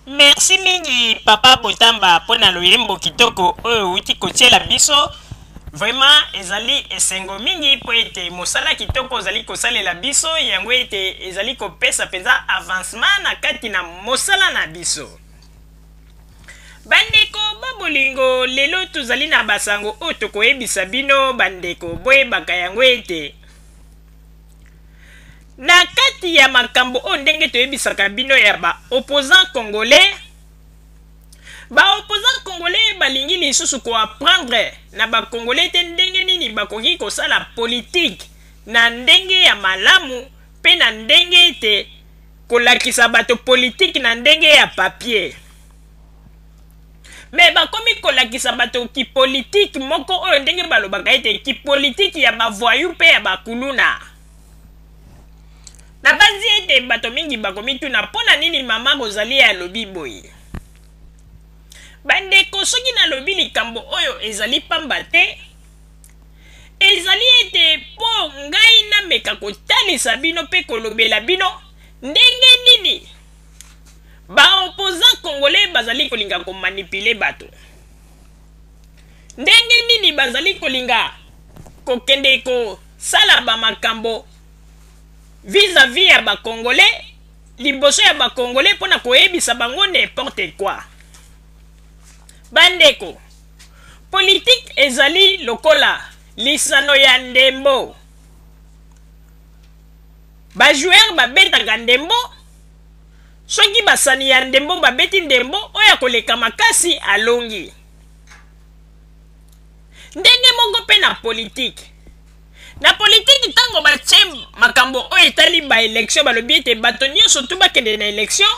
Merci mingi papa Botamba mpo na loyembo kitoko oyo owuti kotiela biso. Vraiment ezali esengo mingi mpo ete mosala kitoko ozali kosalela biso yango ete ezali kopesa mpenza avancement na kati na mosala na biso. Bandeko ba bolingo, lelo tozali na basango oyo tokoyebisa bino bandeko, boyebaka yango ete na kati ya makambo oyo ndenge toyebisaka bino ya ba opposants congolais, ba opposants congolais balingi lisusu ko apprendre na ba congolais te ndenge nini bakoki kosala politique na ndenge ya malamu mpe na ndenge ete kolakisa bato politique na ndenge ya papier. Me bakomi kolakisa bato kipolitike moko oyo ndenge balobaka ete kipolitike ya bavoyu mpe ya bakuluna. Nabanzi ete bato mingi bakomituna mpo na nini mama Rosalie alobi boye. Bandeko, soki nalobi likambo oyo ezali pamba te, ezali ete mpo ngai nameka kotalisa bino mpe kolobela bino ndenge nini ba opposants congolais bazali kolinga komanipuler bato, ndenge nini bazali kolinga kokende kosala bamakambo vis-à-vis ya ba congolais, liboso ya ba congolais mpo na koyebisa bango n'importe quoi. Bandeko, politique ezali lokola lisano ya ndembo. Ba joueurs babetaka ndembo, soki basani ya ndembo babeti ndembo, oyo akoleka makasi alongi. Ndenge moko mpe na politique. Na politiki, ntango batie makambo oyo etali ba election, balobi ete bato nyonso tu bakende na election,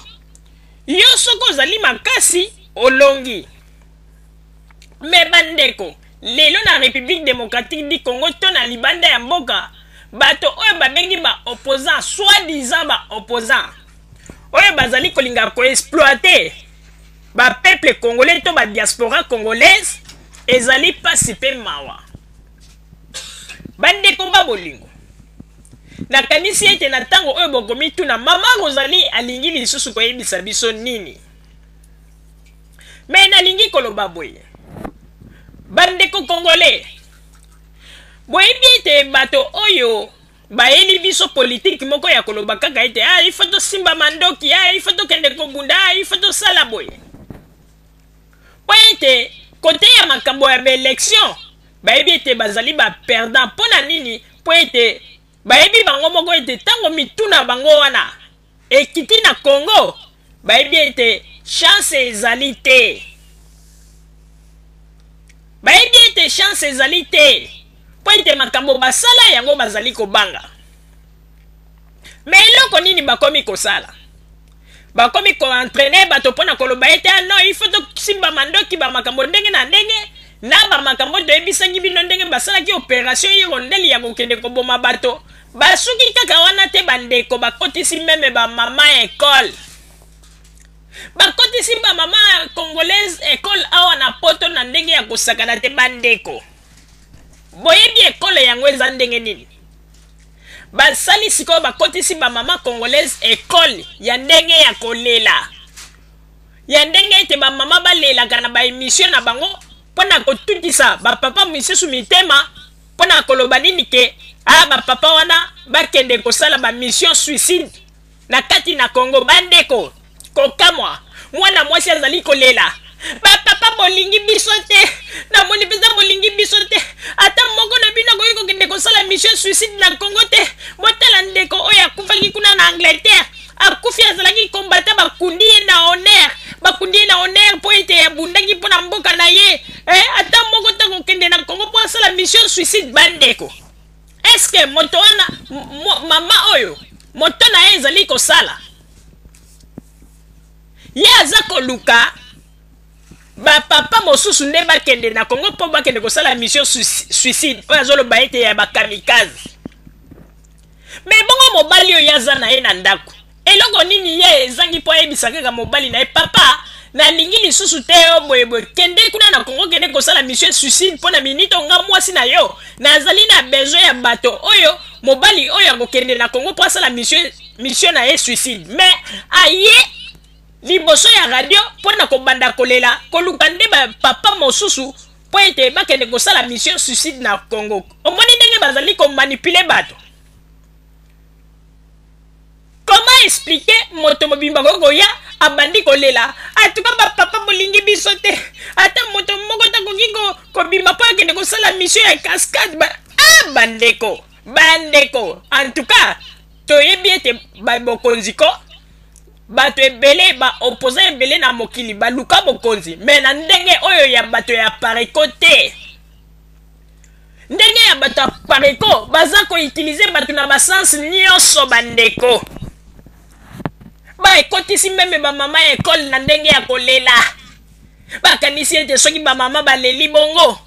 yo soki ozali makasi olongi. Me bandeko, lelo na République démocratique du Congo to na libanda ya mboka, bato oyo babengi ba opposants, soi-disant ba opposants, oyo bazali kolinga koexploiter ba peuple congolais to ba diaspora congolaise, ezali pasi pe mawa. Bandeko ba bolingo, nakanisi ete na ntango oyo bokomituna mama Rosalie alingi lisusu koyebisa biso nini. Me nalingi koloba boye, bandeko congolais, boyebi ete bato oyo bayeli biso politike moko ya koloba kaka ete ah, il faut tosimba mandoki, ah, il faut tokende kobunda, ah, il faut tosala boye, mpo ete kote ya makambo ya baelection bayebi ete bazali ba perdant. Mpo na nini? Mpo ete bayebi bango moko ete ntango mituna bango wana ekiti na Congo, bayebi ete chance ezali te. Bayebi ete chance ezali te mpo ete makambo basala yango bazali kobanga. Me eloko nini bakomi kosala? Bakomi koentraîner bato mpo na koloba ete ah non, il faut tosimba mandoki, bamakambo ndenge na ndenge na bamakambo toyebisaki bino ndenge basalaki opération Hirondelle ya kokende koboma bato. Basuki kaka wana te bandeko, bakotisi meme bamama ekole, bakotisi bamama congolaise ekole awa na poto na ndenge ya kosakana te. Bandeko, boyebi ekole yango eza ndenge nini basali sikoyo? Bakotisi bamama congolaise ekole ya ndenge ya kolela, ya ndenge ete bamama balelaka na baemission na bango mpo na kotutisa bapapa misusu mitema, mpo na koloba nini ke ah, bapapa wana bakende kosala bamission suicide na kati na Congo. Bandeko, kokamwa, mwana mwasi azali kolela, bapapa bolingi biso te, namoni mpenza bolingi biso te, ata moko na bino akoki kokende kosala mission suicide na Congo te. Botala ndeko oyo akufaki kuna na Angleterre, akufi azalaki kombata, bakundi ye na honneur, bakundi ye na honneur mpo ete abundaki mpo na mboka na ye. Ata moko te akokende na Congo mpo asala mission suicide. Bandeko, eske moto wana, mama oyo moto na ye ezali kosala, ye aza koluka bapapa mosusu nde bakende na Congo mpo bakende kosala mission suicide oyo azoloba ete ya bakamikaze. Me bongo mobali oyo aza na ye na ndako, eloko nini ye ezangi mpo ayebisa kaka mobali na ye, papa nalingi lisusu te yo boyeboye, kende kuna na Congo, kende kosala mission suicide mpo na minito nga mwasi na yo nazali na besoin ya bato oyo mobali oyo akokende na Congo mpo asala mission na ye suicide. Me aye liboso. Liboso ya radio mpo na kobanda kolela, koluka nde ba papa mosusu mpo ete bakende kosala mission suicide na Congo. Omoni ndenge bazali ko manipuler bato? Comment expliquer moto mobimba akoki koya abandi kolela atuka ba papa bolingi biso te ata moto moko te akoki kobima mpo akende kosala mission ya cascade ba ah, bandeko bandeko en tout cas toyebi ete bokonzi ko bato ebele ba opposant ebele na mokili baluka bokonzi me na ndenge oyo ya bato ya pareko te ndenge ya bato ya pareko baza koutilize bato na basense nyonso bandeko baekotisi meme bamama ya ekole na ndenge ya kolela bakanisi ete soki bamama baleli bongo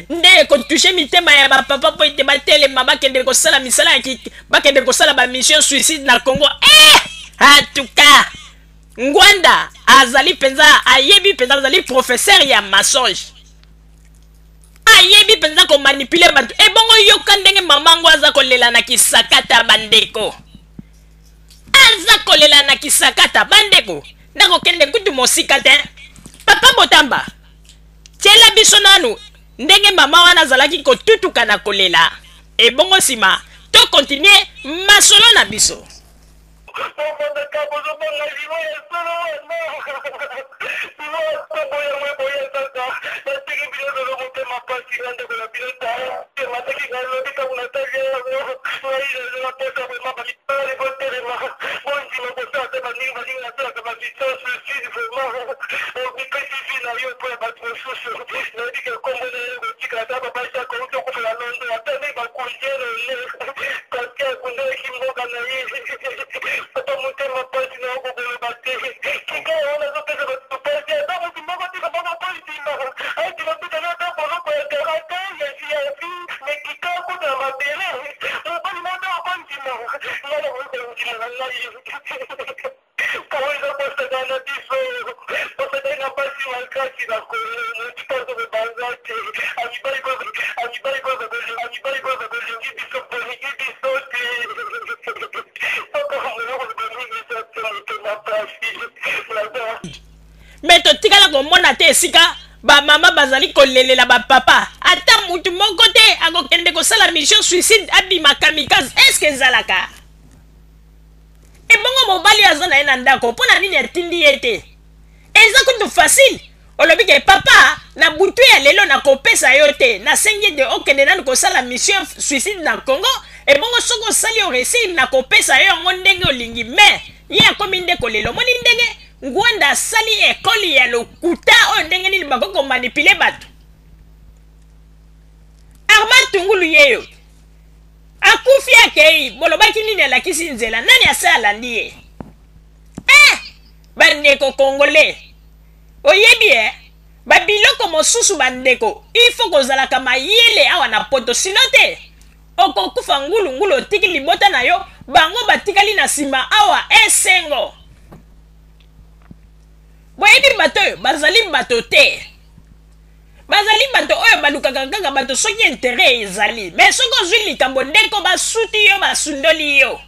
nde ekotushe mitema ya bapapa mpo ete batelema bakende kosala misala ya bakende kosala bamission suicide na congo eh! atuka ngwanda azali mpenza ayebi mpenza azali professeur ya mensonge ayebi mpenza komanipule bato ebongo yoka ndenge mama yango aza kolela na kisakata bandeko aza kolela na kisakata bandeko nakokende kutu mosika te papa botamba tiela biso nanu ndenge mama wana azalaki kotutuka na kolela ebongo nsima to kontinue masolo na biso Bofandaka bozobanga liwa ya solo wana liwa ya solo yango eboya kaka natiki bino lelo motema mpasi na ndeko na bino temataki ngai lobi ntango natali yango ngai lelo na posa vraimen bamibali botelema bondima kosala te baningi baningi nasalaka bamission suicide vraiment omipesi vi na yo mpo ya bato mosusu nayebi ke nkombo na yo ekotikala ata papa jacques outi okufa na london ata nde bakonzi elole Kasi akundolaki mboka na ye. Papa motema pasi na yo kokoloba te. Kika yango nazopesa bato pasi ata moto moko te papa kondima andima kuta na ata boloko ya karate ya fiafi me kika kuta na mabele mobali moko te okondima ngai nakoki kondima na ngai. Kongo eza kosakana na biso, tosakani na pasi makasi na Kongo, mutu pe azo kobanza te, amibali amibali amibali bolingi biso bolingi biso te, papa koloba mingi eza te, motema pasi naza. Me totikala komona te esika bamama bazali kolelela bapapa ata mutu moko te akokende kosala mission suicide abima kamikaze eske ezalaka Ebongo mobali oyo aza na ye na ndako mpo na nini atindi ye te? Eza kutu facile. Olobi ke papa na butu ya lelo nakopesa yo te, nasengi ete okende nanu kosala mission suicide na Congo, ebongo soki osali oresir nakopesa yo yango ndenge olingi. Mais ye akomi nde kolela. Omoni ndenge Ngwanda asali ekole ya lokuta oyo ndenge nini bakoki komanipuler bato. Armand Tungulu yeyo Akufi akei bolobaki nini alakisi nzela nani ase alandi ye eh bandeko congolais oyebi eh babiloko mosusu bandeko il faut kozalaka mayele awa na poto sino te okokufa ngulu ngulu otiki libota na yo bango batikali na nsima awa esengo boyebi bato oyo bazali bato te Bazali bato oyo balukaka kaka bato soki interet ezali mais soki ozwi likambo ndeko basuti yo basundoli yo.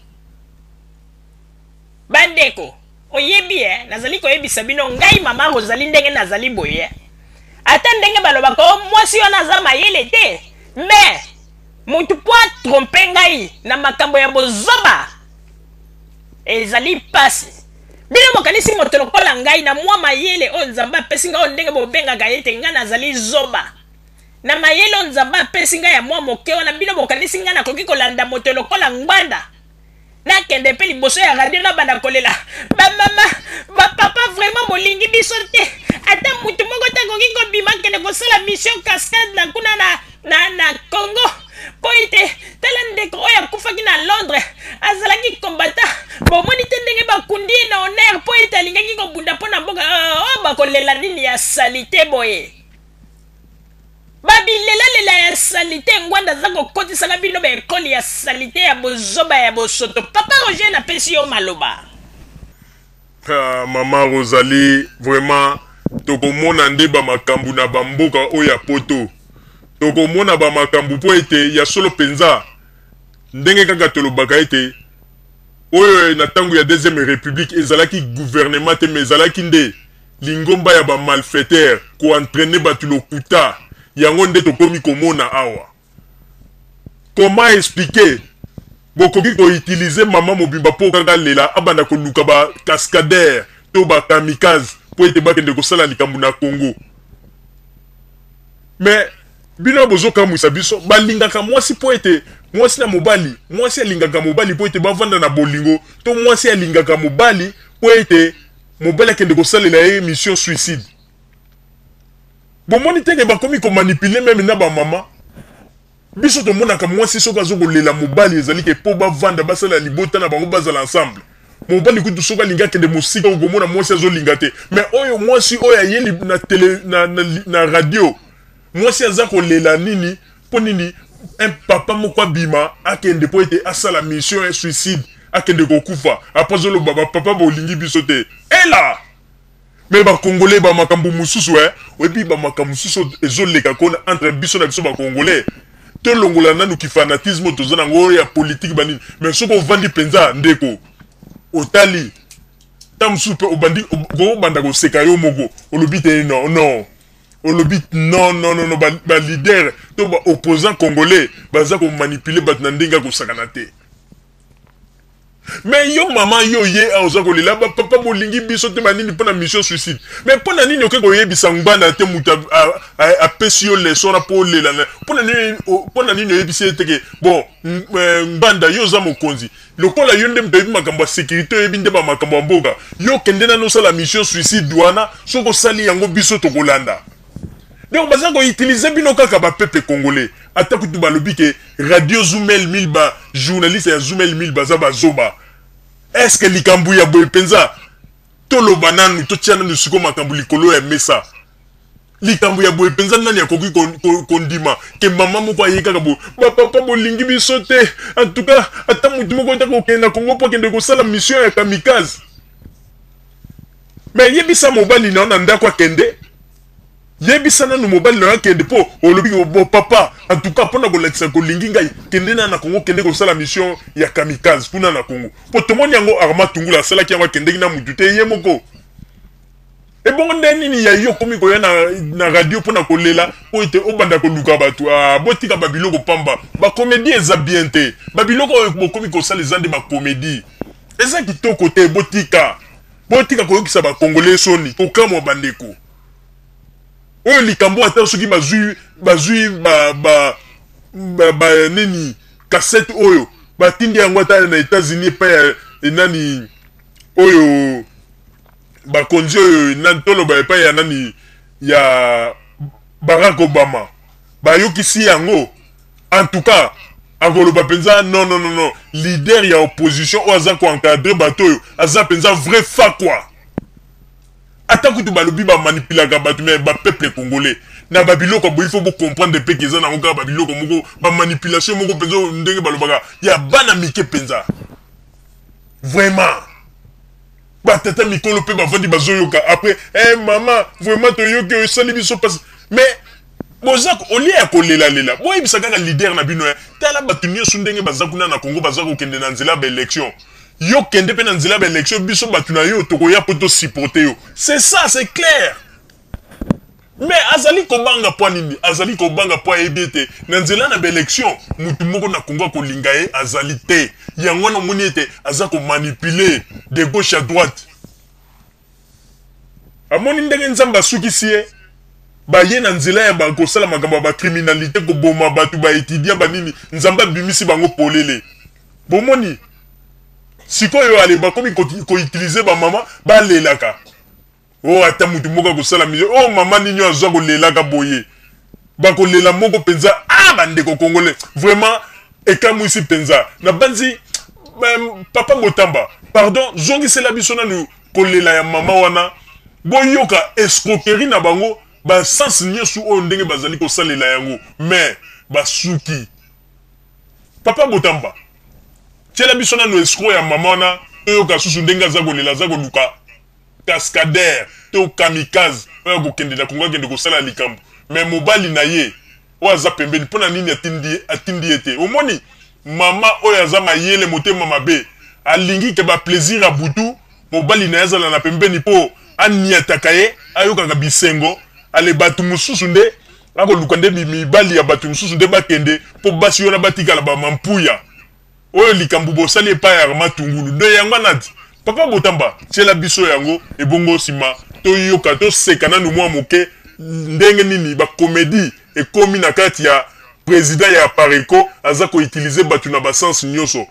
Bandeko oyebi eh, nazali koyebisa bino ngai mama Rosalie ndenge nazali boye eh. Ata ndenge balobaka o oh, mwasi wana aza mayele te mais motu mpo atrompe ngai na makambo ya bozoba Ezali pasi. Bino bokanisi moto lokola ngai na mwa mayele oyo Nzambe apesi ngai, oyo ndenge bobengaka ete ngai nazali zoba. Na mayele oyo Nzambe apesi ngai ya mwa moke wana, bino bokanisi ngai nakoki kolanda moto lokola Ngbanda? Nakende mpe liboso ya radio nabanda kolela, Bamama, bapapa, vraiment bolingi biso te. Ata moto moko te akoki kobima akende kosala mission cascade na kuna na, na, na Congo. Mpo ete tala ndeko oyo akufaki na Londres azalaki combattant, bomoni te ndenge bakundi ye na honneur mpo ete alingaki kobunda mpo na mboka. Oh, bakolela nini ya salite boye? Babilelalela ya salite. Ngwanda aza kokotisaka bino ba ekole ya salite ya bozoba ya bosoto. Papa Roger, napesi yo maloba. Ah, mama Rosalie, vraiment tokomona nde ba makambu na ba mboka oyo ya poto. Tokomona ba makambu mpo ete ya solo penza ndenge kaka tolobaka ete Oyo na tango ya deuxième republique ezalaki gouvernement te mais ezalaki nde lingomba ya ba malfaiteurs ko entrainer batu lokuta yango nde tokomi komona awa. Comment expliquer bokoki ko utiliser mama mobimba po kaka alela abanda koluka ba cascadeurs to ba kamikazes po ete bakende kosala likambo na Congo? Mais bino bozo kamwisa biso, balingaka mwasi po ete mwasi na mobali, mwasi alingaka mobali po ete bavanda na bolingo to mwasi alingaka mobali po ete mobali akende kosalela ye mission suicide? Bomoni te ke bakomi ko manipuler meme na ba mama? Biso tomonaka mwasi soki azo kolela mobali ezali ke po bavanda basala libota na bango bazala ensemble. Mobali kutu soki alingi akende mosika okomona mwasi azolinga te. Mais oyo mwasi oyo aye na tele na, na, na radio mwasi aza kolela nini po nini un papa moko abima akende po ete asala mission ya suicide akende kokufa après azoloba ba papa bolingi biso te. Ela! Mais ba congolais ba makambo mususu eh oyebi ba makambo mususu ezo leka ko entre biso na biso ba congolais to longola nanu ki fanatisme toza nango ya politique ba nini mais soki ovandi penza ndeko otali ta mususu pe obandi obanda koseka yo moko olobi te non non olobi non non non ba, ba leader to ba opposant congolais baza ko manipuler bato na ndenge ya kosakana te. Mais yo maman yo ye awa oza kolela ba papa bolingi biso te ba nini pona mission suicide mais pona nini oke koyebisa ngbanda te mutu apesi yo leçon na po olela pona nini pona nini oyebisi ye te ke bon eh, ngbanda yo oza mokonzi lokola yo nde moto oyebi makambo ya sécurité oyebi nde ba makambo ya mboka yo kende nanu osala mission suicide wana soki osali yango biso tokolanda. Donc baza ko utiliser bino kaka ba peuple congolais. Ata kutu balobi ke radio Zumel 1000 ba journaliste ya Zumel 1000 baza ba zoba. Est-ce que likambo ya boye penza toloba nanu totia nanu siko makambo likolo ya mesa. Likambo ya boye penza nani akoki kondima ke mama moko aye kaka boye ba papa bolingi biso te en tout cas ata mutu moko ata kokende na Congo po akende kosala mission ya kamikaze. Mais yebisa mobali na yo na ndako akende. Yebisa nanu mobali na yo akende po olobi bo papa en tout cas pona kolakisa kolingi ngai kende na na Congo kende kosala mission ya kamikaze kuna na Congo po tomoni yango Armand Tungula asalaki yango akendeki na mutu te ye moko ebongo nde nini ya yo okomi koya na, na radio pona kolela po ete obanda koluka bato ah, botika ba biloko pamba ba comedie eza bien te ba biloko oyo bokomi kosala eza nde ba comedie eza kitoko te botika botika koyokisa ba congolais soni kokamwa bandeko Oyo likambo ata soki bazui bazui ba ba ba, ba nini cassette oyo batindi yango ata na Etats-Unis epai ya nani oyo bakonzi oyo nani toloba epai ya nani ya Barack Obama bayokisi yango en tout cas akoloba mpenza non non non non leader ya opposition oyo aza koencadre bato oyo aza mpenza vrai fakwa. Ata kutu balobi ba manipulaka batu mais ba peuple congolais na ba biloko ya boye il faut bo comprendre pe que eza nango kaka ba biloko moko ba manipulation moko penza oyo ndenge balobaka ya bana mike penza vraiment ba tata mikolo pe bavandi bazoyoka après eh mama vraiment toyoki oyo esali biso pasi mais boza olie ya kolelalela boyebisa kaka leader na bino eh tala bato nyonso ndenge baza kuna na Congo baza kokende na nzela ya ba election Yo kende pe na nzela ba election biso batu na yo tokoya po to supporter yo. C'est ça, c'est clair. Mais azali kobanga po nini? Azali kobanga po ayebi ete na nzela na ba election mutu moko na Congo akolinga ye azali te. Yango wana omoni ete aza ko manipuler de gauche à droite. Amoni ndenge Nzambe asukisi ye. Baye na nzela ya ba kosala makambo ya ba criminalite, koboma bato, ba etudiants, ba nini. Nzambe abimisi bango polele. Bomoni? Sikoyo ale bakomi ko, ko utiliser ba mama balelaka. Oh ata mutu moko akosala mission. Oh mama nini oyo azwa kolelaka boye. Bakolela moko penza. Ah bandeko congolais. Vraiment ekamwisi penza. Nabanzi papa Botamba, pardon zongisela biso nanu kolela ya mama wana. Boyoka escroquerie na bango ba sens nyoso oyo ndenge bazali kosalela yango. Mais basuki. Papa Botamba, tiela biso nanu escroc ya mama wana toyoka susu ndenge aza kolela aza koluka cascadeur to kamikaze oyo akokende na Congo akende kosala likambo mais mobali na ye oyo aza pembeni pona nini atindi atindi ye te omoni mama oyo aza mayele motema mabe. Alingi ke ba plaisir ya butu mobali na ye azala na pembeni po aniataka ye, ayokaka bisengo. Ale batu mosusu nde akoluka nde mibali ya batu mosusu nde bakende po basi wana batikala ba mampuya. Oyo likambo bosali epai ya Armand Tungulu nde yango wana ti. Papa Botamba tiela biso yango ebongo sima toyoka toseka nanu mua moke ndenge nini ba comedie ekomi na kati ya president ya Apareco aza ko utiliser batu na ba sens nioso.